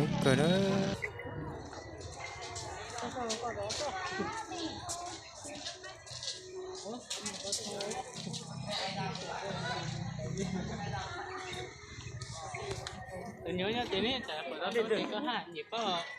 Kawg na. Tus nyuam nyob ces neb tsam pom tau tus koj haj nyiam koj.